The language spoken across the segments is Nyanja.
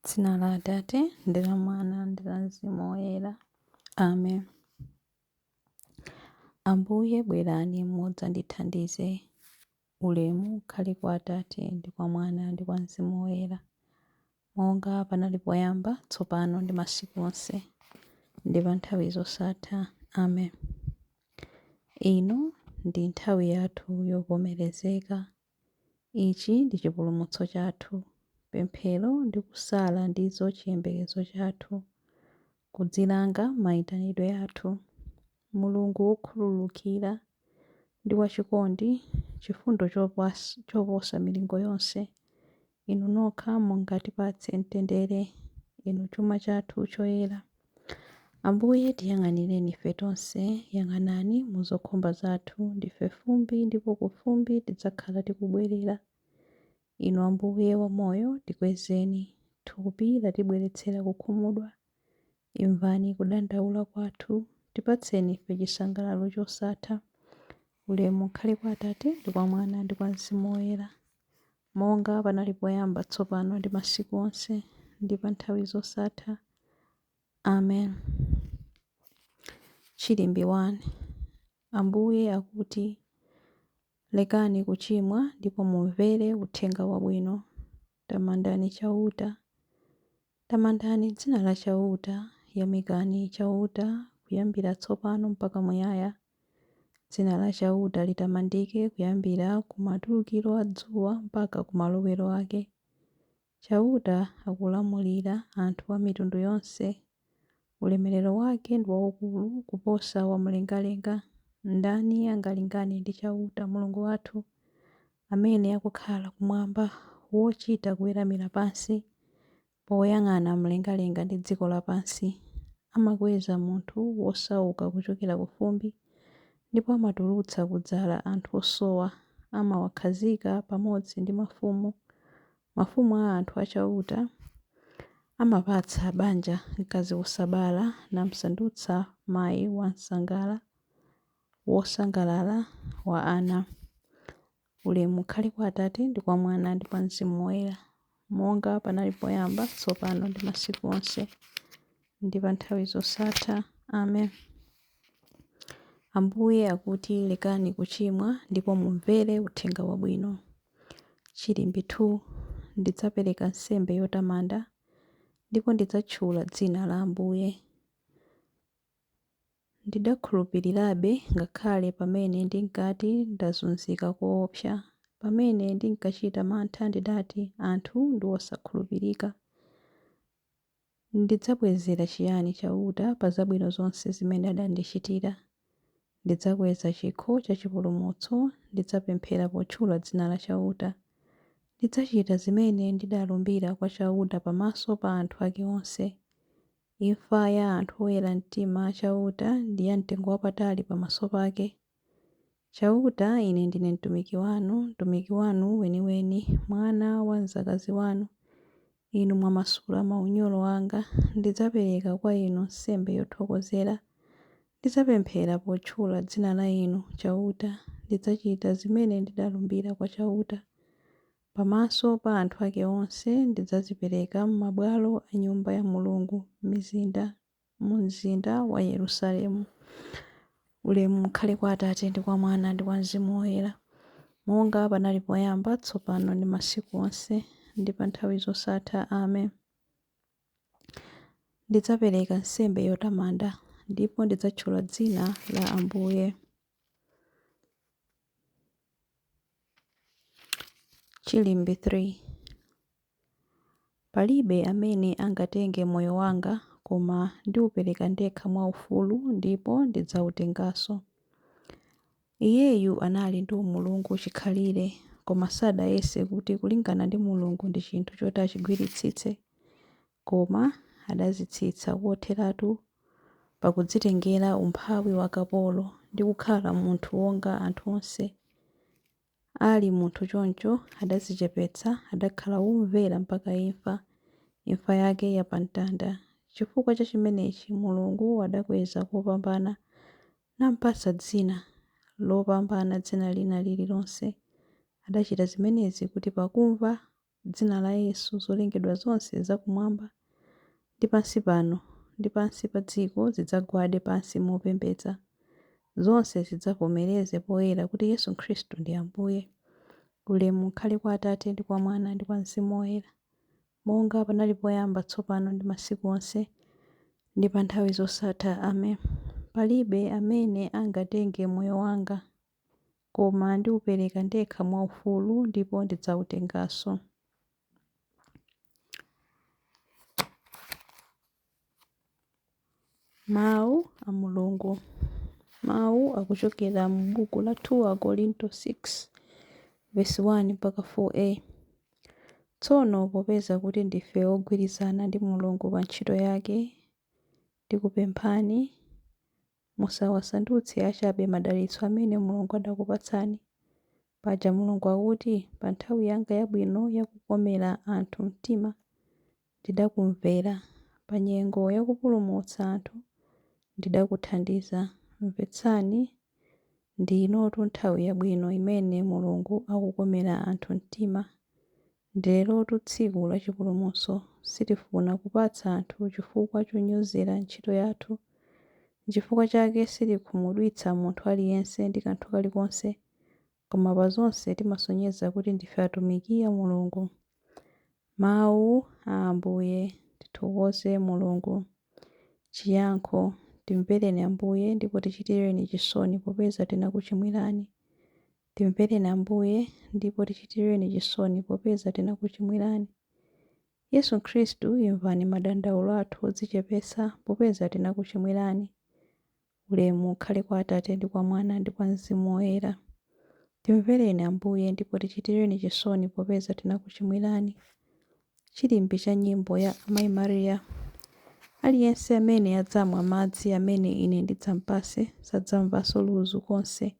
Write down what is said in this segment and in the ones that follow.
Dzina la Atate, ndi la Mwana, ndi la Mzimu Woyera. Amen. Ambuye bwerani mudzandithandize. Ulemu ukhale kwa Atate, ndi kwa Mwana, ndi kwa Mzimu Woyera, monga panali poyamba, tsopano ndi masiku onse, ndi pa nthawi zosatha. Amen. Ino ndi nthawi yathu yovomerezeka. Ichi ndi chipulumutso chathu. Pemphero ndi kusala ndizo chiyembekezo chathu. Kudzilanga maitanidwe athu. Mulungu wokhululukira ndi wachikondi, chifundo choposa milingo yonse, inu nokha mungatipatse mtendere, inu chuma chathu choyera. Ambuye tiyang'anireni ife tonse, yang'anani mu zokhumba zathu, ndife fumbi ndipo ku fumbi tidzakhala tikubwerera. Inu Ambuye wamoyo, tikwezeni, thupi latibweretsera kukhumudwa. Imvani kudandaula kwathu, tipatseni ife chisangalalo chosatha. Ulemu ukhale kwa Atate, ndi kwa Mwana, ndi kwa Mzimu Woyera, monga panali poyamba, tsopano ndi masiku onse, ndi pa nthawi zosatha. Amen. Chilimbi 1. Ambuye akuti, Lekani kuchimwa ndipo mumvere Uthenga Wabwino. Tamandani Chauta. Tamandani dzina la Chauta, yamikani Chauta kuyambira tsopano mpaka muyaya. Dzina la Chauta litamandike kuyambira ku matulukiro a dzuwa mpaka ku malowero ake. Chauta akulamulira anthu a mitundu yonse. Ulemerero wake ndi waukulu kuposa wa mlengalenga. Ndani angalingane ndi Chauta Mulungu wathu, amene akukhala kumwamba, wochita kuweramira pansi poyang'ana mlengalenga ndi dziko lapansi? Amakweza munthu wosauka kuchokera ku fumbi, ndipo amatulutsa ku dzala anthu osowa. Amawakhazika pamodzi ndi mafumu, mafumu a anthu a Chauta. Amapatsa banja mkazi wosabala, namsandutsa mai wosangalala wa ana. Ulemu ukhale kwa Atate, ndi kwa Mwana, ndi kwa Mzimu Woyera, monga panali poyamba, tsopano ndi masiku onse, ndi pa nthawi zosatha. Amen. Ambuye akuti, Lekani kuchimwa ndipo mumvere Uthenga Wabwino. Chilimbi 2. Ndidzapereka nsembe yotamanda, ndipo ndidzatchula dzina la Ambuye. Ndidakhulupirirabe ngakhale pamene ndinkati ndazunzika koopsa. Pamene ndinkachita mantha ndidati, Anthu ndi osakhulupirika. Ndidzabwezera chiyani Chauta pa zabwino zonse zimene adandichitira? Ndidzakweza chikho cha chipulumutso, ndidzapemphera potchula dzina la Chauta. Ndidzachita zimene ndidalumbira kwa Chauta pamaso pa anthu ake onse. Imfa ya anthu oyera mtima a Chauta ndi yamtengowapatali pamaso pake. Chauta, ine ndine mtumiki wanu, mtumiki wanu weniweni, mwana wa mdzakazi wanu. Inu mwamasula maunyolo anga. Ndidzapereka kwa Inu nsembe yothokozera. Ndidzapemphera potchula dzina la Inu, Chauta. Ndidzachita zimene ndidalumbira kwa Chauta. Pamaso pa anthu ake onse ndidzazipereka m'mabwalo a Nyumba ya Mulungu mu mzinda wa Yerusalemu. Ulemu ukhale kwa Atate ndi kwa Mwana ndi kwa Mzimu Woyera, monga panali poyamba, tsopano ndi masiku onse, ndi pa nthawi zosatha. Amen. Ndidzapereka nsembe yotamanda, ndipo ndidzatchula dzina la Ambuye. Chilimbi 3. Palibe amene angatenge moyo wanga, koma ndiupereka ndekha mwaufulu ndipo ndidzautenganso. Iyeyu anali ndi umulungu chikhalire, koma sadayese kuti kulingana ndi Mulungu ndi chinthu choti achigwiritsitse, koma adadzitsitsa kotheratu pakudzitengera umphawi wa kapolo, ndi kukhala munthu wonga anthu onse. Ali munthu choncho, adadzichepetsa, adakhala womvera mpaka imfa, imfa yake ya pamtanda. Chifukwa cha chimenechi Mulungu adakweza kopambana, nampatsa dzina lopambana dzina lina lililonse. Adachita zimenezi kuti pakumva. Dzina la Yesu zolengedwa zonse za kumwamba ndi pansi pano ndi pansi pa dziko zidzagwade pansi mopembedza. Zonse zidzavomereze poyera kuti Yesu Khristu ndi Ambuye. Ulemu ukhale kwa Atate ndi kwa Mwana ndi kwa Mzimu Woyera, monga panali poyamba, tsopano ndi masiku onse, ndi pa nthawi zosatha. Amen. Palibe amene angatenge moyo wanga, koma ndiwupereka ndekha mwaufulu ndipo ndidzawutenganso. Mawu a Mulungu. Mawu akuchokera m'buku la 2 Akorinto 6, vesi 1 mpaka 4a. Tsono popeza kuti ndife ogwirizana ndi Mulungu pa ntchito yake, tikupemphani, musawasandutse achabe madalitso amene Mulungu adakupatsani. Paja Mulungu akuti, pa nthawi yanga yabwino yakukomera anthu mtima, ndidakumvera, pa nyengo yakupulumutsa anthu, ndidakuthandiza. Mvetsani, ndi inotu nthawi yabwino imene Mulungu akukomera anthu mtima. Ndi lerotu tsiku la chipulumutso. Sitifuna kupatsa anthu chifukwa chonyozera ntchito yathu. N'chifukwa chake sitikhumudwitsa munthu aliyense ndi kanthu kalikonse, koma pa zonse timasonyeza kuti ndife atumiki a Mulungu. Mawu a Ambuye. Tithokoze Mulungu. Chiyankho. Timvereni Ambuye, ndipo tichitireni chisoni popeza tinakuchimwirani. Timvereni Ambuye, ndipo tichitireni chisoni popeza tinakuchimwirani. Yesu Khristu, imvani madandaulo athu odzichepetsa popeza tinakuchimwirani. Ulemu ukhale kwa Atate ndi kwa Mwana ndi kwa Mzimu Woyera. Timvereni Ambuye, ndipo tichitireni chisoni popeza tinakuchimwirani. Chilimbi cha nyimbo ya Amayi Maria. Aliyense amene adzamwa madzi amene ine ndidzampatse sadzamvanso ludzu konse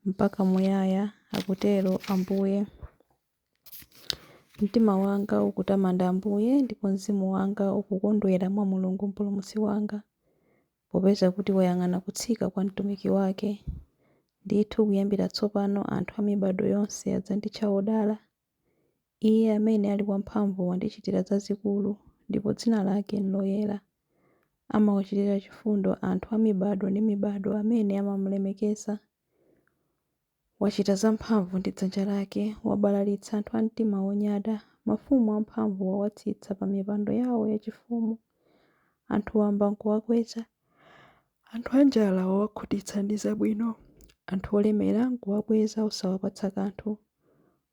mpaka muyaya, akutero Ambuye. Mtima wanga ukutamanda Ambuye, ndipo mzimu wanga ukukondwera mwa Mulungu Mpulumutsi wanga, popeza kuti wayang'ana kutsika kwa mtumiki wake. Ndithu kuyambira tsopano anthu a mibadwo yonse adzanditcha wodala. Iye amene ali wamphamvu wandichitira zazikulu, ndipo dzina lake n'loyera. Amawachitira chifundo anthu a mibadwo ndi mibadwo amene amamulemekeza. Wachita zamphamvu ndi dzanja lake, wabalalitsa anthu a mtima wonyada. Mafumu amphamvu wawatsitsa pa mipando yawo yachifumu. Anthu wamba n'kuwakweza, anthu anjala wawakhutitsa ndi zabwino, anthu olemera n'kuwabweza osawapatsa kanthu.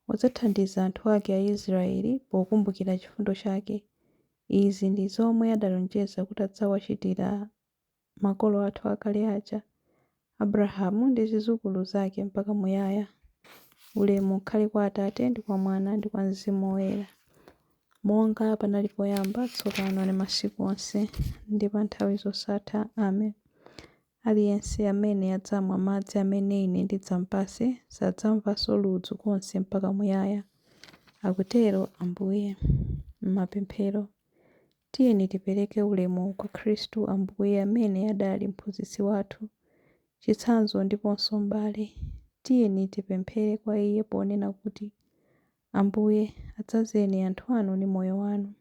Wadzathandiza anthu ake Aisraeli pokumbukira chifundo chake. Izi ndi zomwe adalonjeza kuti adzawachitira makolo athu akale aja, Abrahamu ndi zidzukulu zake mpaka muyaya. Ulemu ukhale kwa Atate ndi kwa Mwana ndi kwa Mzimu Woyera, monga panali poyamba, tsopano ndi masiku onse, ndi pa nthawi zosatha. Amen. Aliyense amene adzamwa madzi amene ine ndidzampatse sadzamvanso ludzu konse mpaka muyaya, akutero Ambuye. M'mapemphero. Tiyeni tipereke ulemu kwa Khristu Ambuye amene adali mphunzitsi wathu, chitsanzo ndiponso m'bale. Tiyeni tipemphere kwa Iye ponena kuti, Ambuye, adzazeni anthu anu ndi moyo wanu.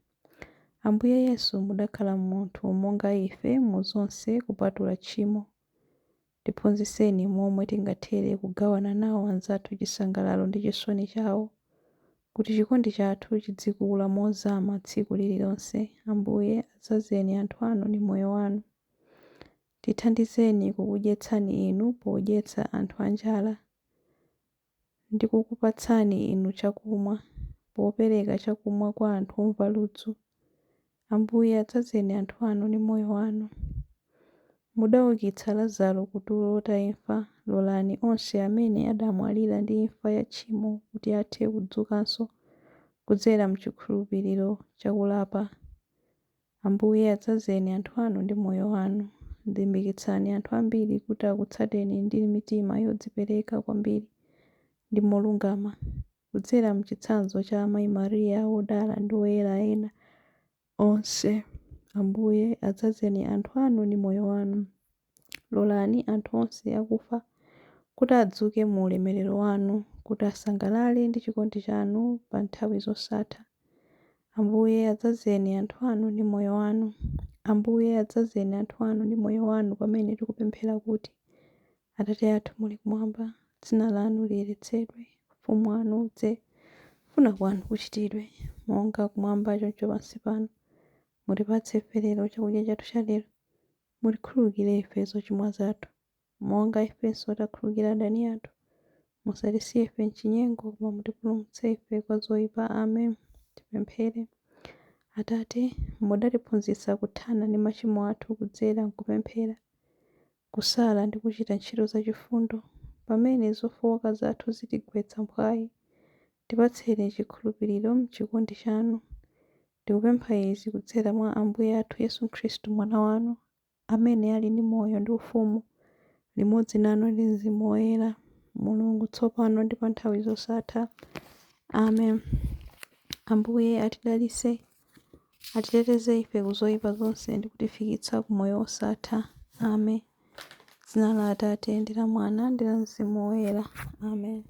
Ambuye Yesu mudakhala munthu monga ife mu zonse kupatula tchimo. Tiphunzitseni momwe tingathere kugawana nawo anzathu chisangalalo ndi chisoni chawo, kuti chikondi chathu chidzikula mozama tsiku lililonse. Ambuye, adzazeni anthu anu ndi moyo wanu. Tithandizeni kukudyetsani inu podyetsa anthu anjala, ndi kukupatsani inu chakumwa, popereka chakumwa kwa anthu omva ludzu. Ambuye, adzazeni anthu anu ndi moyo wanu. Mudaukitsa Lazaro ku tulo ta imfa. Lolani onse amene adamwalira ndi imfa ya tchimo kuti athe kudzukanso kudzera m'chikhulupiriro chakulapa. Ambuye, adzazeni anthu anu ndi moyo wanu. Limbikitsani anthu ambiri kuti akutsateni ndi mitima yodzipereka kwambiri ndi molungama, kudzera m'chitsanzo cha Amayi Mariya wodala ndi oyera ena onse. Ambuye, adzazeni anthu anu ndi moyo wanu. Lolani anthu onse akufa kuti adzuke mu ulemerero wanu, kuti asangalale ndi chikondi chanu pa nthawi zosatha. Ambuye adzazeni anthu anu ndi moyo wanu. Ambuye adzazeni anthu anu ndi moyo wanu pamene tikupemphera kuti, Atate athu muli kumwamba, dzina lanu liyeretsedwe, ufumu wanu udze, kufuna kwanu kuchitidwe, monga kumwamba choncho pansi pano. Mutipatse ife lero chakudya chathu cha lero. Mutikhululukire ife zochimwa zathu, monga ifenso takhululukira adani athu. Musatisiye ife m'chinyengo, koma mutipulumutse ife kwa zoyipa. Amen. Tipemphere. Atate, mudatiphunzitsa kuthana ndi machimo athu kudzera m'kupemphera, kusala ndi kuchita ntchito zachifundo. Pamene zofowoka zathu zitigwetsa mphwayi, tipatseni chikhulupiriro m'chikondi chanu. Ndikupempha izi kudzera mwa Ambuye athu Yesu Khristu Mwana wanu, amene ali ndi moyo ndi ufumu limodzi nanu ndi Mzimu Woyera, Mulungu tsopano ndi pa nthawi zosatha. Amen. Ambuye atidalitse, atiteteze ife ku zoyipa zonse ndi kutifikitsa ku moyo wosatha. Amen. Dzina la Atate ndi la Mwana ndi la Mzimu Woyera. Amen.